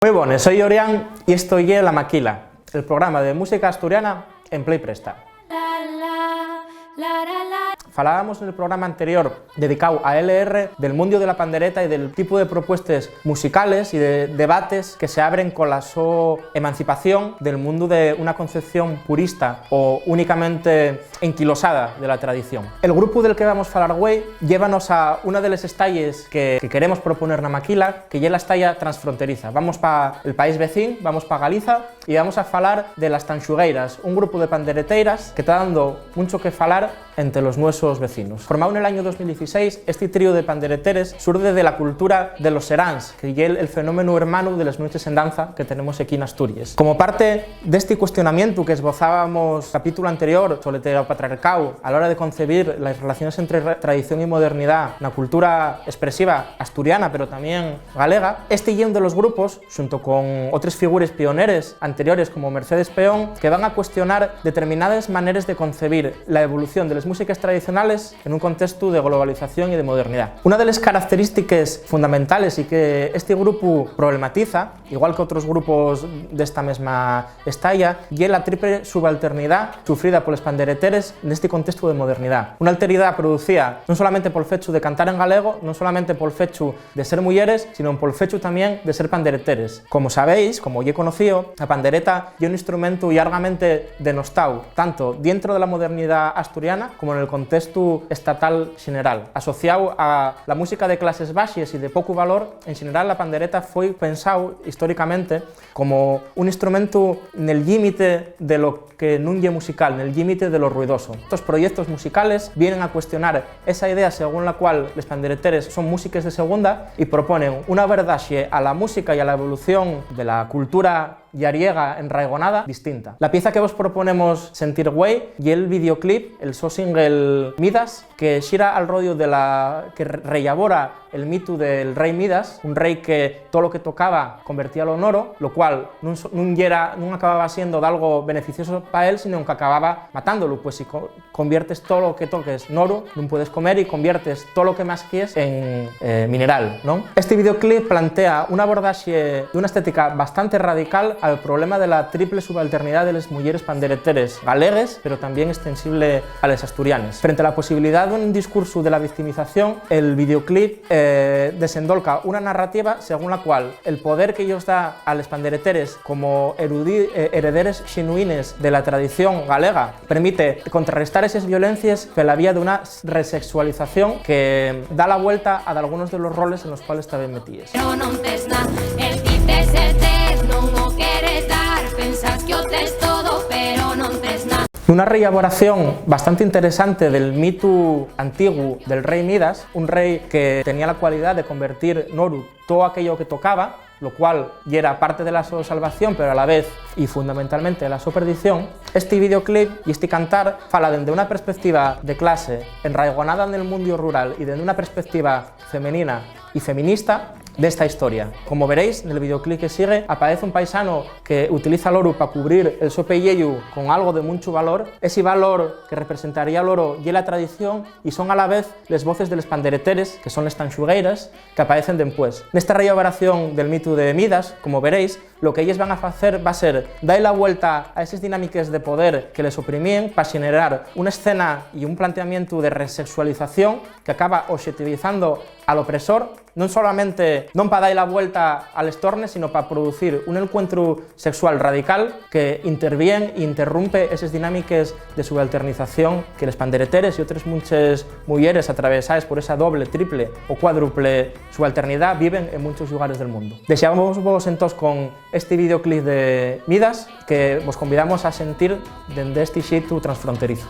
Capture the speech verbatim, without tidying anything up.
Mui bones, soi Orián y esto ye La Maquila, el programa de música asturiana en Play Presta. Falábamos nel programa anterior dedicáu a L R del mundio de la pandereta y del tipu de propuestes musicales y de debates que se abren cola so emancipación del mundu de una concepción purista o únicamente enquilosada de la tradición. El grupu del que vamos falar güei llévanos a una de les estalles que, que queremos proponer na Maquila, que ye la estalla transfronteriza. Vamos pa el país vecín, vamos pa Galiza y vamos a falar de Las Tanxugueiras, un grupu de pandereteiras que ta dando muncho que falar ente los nuesos vecinos. Formáu nel añu dos mil dieciséis, esti trío de pandereteres surde de la cultura de los seráns, que ye el fenómenu hermanu de les nueches en danza que tenemos equí n'Asturies. Como parte d'esti cuestionamientu que esbozábamos capítulo anterior sobre el heteropatriarcáu a la hora de concebir les relaciones entre ra-, tradición y modernidá na cultura espresiva asturiana, pero tamién galega, esti ye un de los grupos, xunto con otres figures pioneres anteriores como Mercedes Peón, que van a cuestionar determinades maneres de concebir la evolución de les músiques tradicionales en un contestu de globalización y de modernidá. Una de les característiques fundamentales y que esti grupu problematiza, igual que otros grupos d'esta mesma estalla, ye la triple subalternidá sufrida poles pandereteres nesti contestu de modernidá. Una alternidá producía non solamente pol fechu de cantar en galego, non solamente pol fechu de ser muyeres, sino pol fechu tamién de ser pandereteres. Como sabéis, como ye conocío, la pandereta ye un instrumentu llargamente denostáu, tanto dientro de la modernidá asturiana como nel contestu estatal xeneral, asociáu a la música de clases baxes y de pocu valor. En xeneral, la pandereta foi pensáu históricamente como un instrumentu nel límite de lo que nun ye musical, nel límite de lo ruidoso. Estos proyectos musicales vienen a cuestionar esa idea según la cual les pandereteres son músiques de segunda y proponen un abordaxe a la música y a la evolución de la cultura llariega enraigonada distinta. La pieza que vos proponemos sentir güei ye el videoclip, el so single Midas, que xira al rodiu de la que re-, rellabora el mitu del rei Midas, un rei que tolo que tocaba convertíalo n'oro, lo cual nun so-, nun yera, nun acababa siendo dalgo beneficioso pa él, sino que acababa matándolo. Pues si co-, conviertes tolo que toques n'oro, nun puedes comer y conviertes tolo que masquies en, eh, mineral, ¿non? Esti videoclip plantea un abordaxe d'una estética bastante radical al problema de la triple subalternidá de les muyeres pandereteres galegues, pero tamién extensible a les asturianes. Frente a la posibilidá d'un discursu de la victimización, el videoclip, eh, desendolca una narrativa según la cual el poder que-yos da a les pandereteres como erudi-, eh, herederes xenuines de la tradición galega permite contrarrestar eses violencies pela vía d'una resexualización que da la vuelta a dalgunos de los roles en los cuales taben metíes. Pero non tes na, el quites e tes, non o queres dar, pensas que o tes todo, pero non tes na. Nuna rellaboración bastante interesante del mitu antiguu del rei Midas, un rei que tenía la cualidá de convertir n'oru too aquello que tocaba, lo cual yera parte de la so salvación, pero a la vez y fundamentalmente de la so perdición, esti videoclip y esti cantar fala dende una perspectiva de clase enraigonada nel mundio rural y dende una perspectiva femenina y feminista d'esta historia. Como veréis, nel videoclip que sigue, apaez un paisano que utiliza l'oru pa cubrir el so pelleyu con algo de munchu valor. Esi valor que representaría l'oro ye la tradición y son a la vez les voces de les pandereteres, que son les tanxugueiras, que apaecen dempués. Nesta rellaboración del mitu de Midas, como veréis, lo que elles van a facer va ser dar la vuelta a eses dinámiques de poder que les oprimíen pa xenerar una escena y un planteamientu de resexualización que acaba oxetivizando al opresor, non solamente non pa dar la vuelta al estorne, sino pa producir un encuentru sexual radical que intervien y interrumpe eses dinámiques de subalternización que les pandereteres y otres munches muyeres atravesaes por esa doble, triple o cuádruple subalternidá viven en munchos llugares del mundu. Dexamos vos entós con esti videoclip de Midas, que vos convidamos a sentir dende esti xitu transfronterizu.